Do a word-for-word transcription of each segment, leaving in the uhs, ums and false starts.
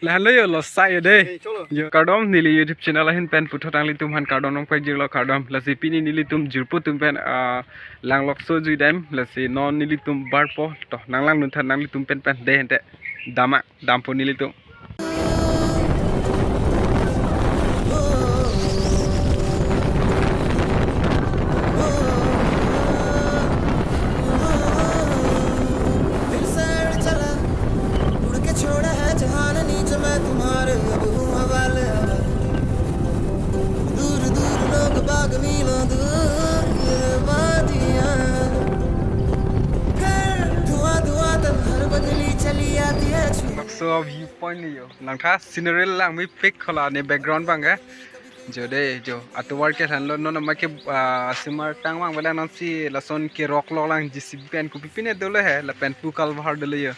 Lahenlo yo, losai yo dei. Hey, cholo. Yo, kardom, neli YouTube channel ahin pen puthot nanglitum aphan kardom nangpajirlo, kardom. Lasi pini nelitum jirpo atum pen, ah, Langlokso jui dam, lasi non nelitum barpo, to, nanglangdun tha nanglitum pen pen, dei ante, dam-a, dampo nelitum. फिर से चला, उड़ के छोड़ा है जहान नीचे, मैं तुम्हारे अब हूँ हवाले हवा। दूर दूर लोग बाग मीलों दूर ये वादियाँ, फिर धुआं धुआं तक हर बदली चली आती है छू। Langlokso view point ni yo. Langtha scenery langmepik, hala ne background abang ke. Jo dei, jo. Atovar ke lahenlo, non amat ke, ah, simar tang abang bela non si lason kerok lok lang, J C B pen kopi pine dolo he, lapen pu culvert dolo yo.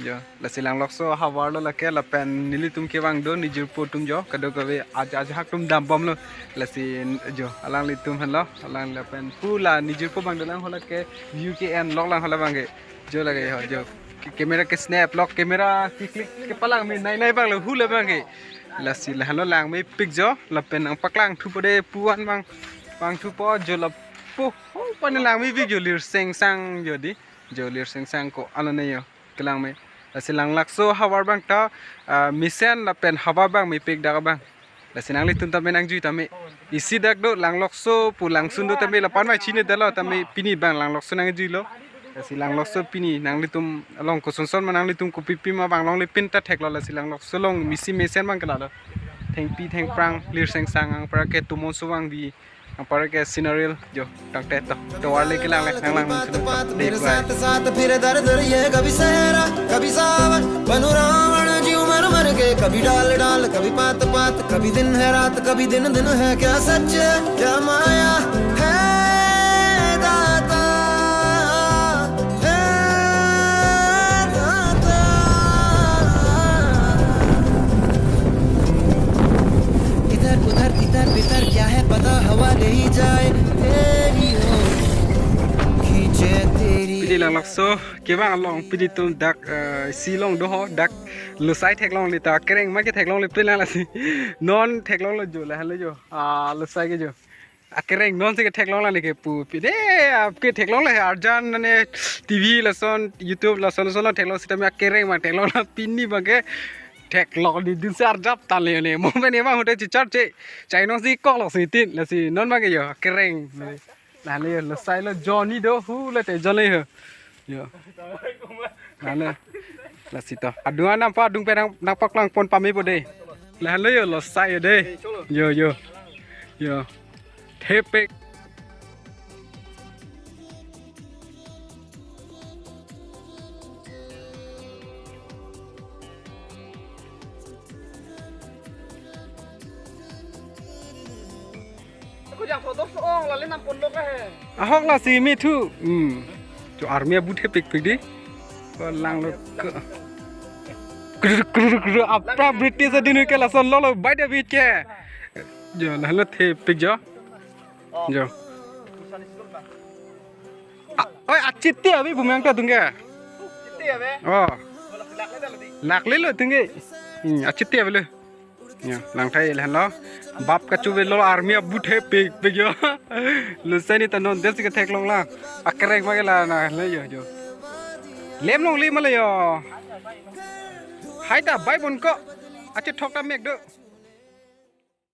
Jo, lasi Langlokso ahavar lo lake, lapen nelitum kevang do, nejirpo atum jo, kadokave aja aja hak atum dambomlo, lasi jo, alanglitum henlo, alang lapen pu la nejirpo abang dolang, hala ke view ke-en lok lang hala abang ke, jo lake ho, jo, ke-, camera ke snap lok, camera ke click kepalangme nai nai abang lo, hu la abang ke, lasi lahenlo langmepik jo, lapen nangpaklang thupo dei pu an abang, pang thupo jo lapu, ho, pu an langmepik jo, lir seng sang jo dei. Jo, lir seng sang ko-an lo ne yo, kelangme. Lasi Langlokso ahavar abang ta, ah, mesen lapen havar abang mepik dak abang. Lasi nanglitum tame nangjui tame. Isi dak do Langlokso pu langsun do tame lapu an mai chinidetlo tame pini abang Langlokso nangjuilo. Lasi Langlokso pini nanglitum along koson son ma nanglitum kopi pi ma abang longle pin ta theklo, lasi Langlokso along misi mesen abang ke lalo. Thengpi thengphrang lir seng sang, anparke tomon so abang bi. Anparke scenery jo, tangte to, tovar le kelang le, nanglang nung sunu to, dei. मेरे साथ साथ फिर दर दर ये, कभी सहरा कभी सावन, बनूं रावण जीऊं मर मर के, कभी डाल डाल कभी पात पात, कभी दिन है रात कभी दिन दिन है, क्या सच क्या माया है दाता, है दाता। इधर उधर तितर बितर क्या है पता, हवा ले ही जाए तेरी ओर, खींचे तेरी। Pini Langlokso kevang along pini atum dak, eh, si long do ho, dak losai theklongle ta, kereng ma ketheklongle pini lang, lasi non theklonglo jo, lahenlo jo, ah, losai ke jo. Akereng non si ketheklong lang ne ke pu. Pide, ah, ketheklongle arjan ne, T V lason, YouTube lason, lason lo theklong sitame akereng ma theklong lang, pini abang ke theklong di dun si arjap tan le ne. Mo pen ne abang hote chichar che. Chai non si koklo si tin, lasi non abang ke yo, akereng. Lahenlo yo, losai lo Johnny do, hu le te Johnny ho. Yo. Lahenlo. Lasi to. Adung anam pa adung pen nang, nangpaklang pon pamepo dei. Lahenlo yo, losai yo dei. Yo, yo. Yo. Thepik. Ako jang photo so ong, lale nam pon lok he. Ahok lasi me thu. Hmm. Jo army abu thepik pik dei. Ko langlo ke. Kru, kru, kru, apra British adin ke lason lolo, by the way ke. Jo, lahenlo thepik jo. Jo. Ah, oi, achiti abi bumang ta atum ke. Achiti abi? Oh. Laklelo atum ke. Hmm, achiti abi lo. Ya, langthai lahenlo. Bap kachuvelo, army abu thepik pik yo. Losai ni ta non desi ketheklong lang. Akereng ma ke la na le yo jo. Lem longle ma le yo. Hai ta bai bon ko. Achethok ta mek do.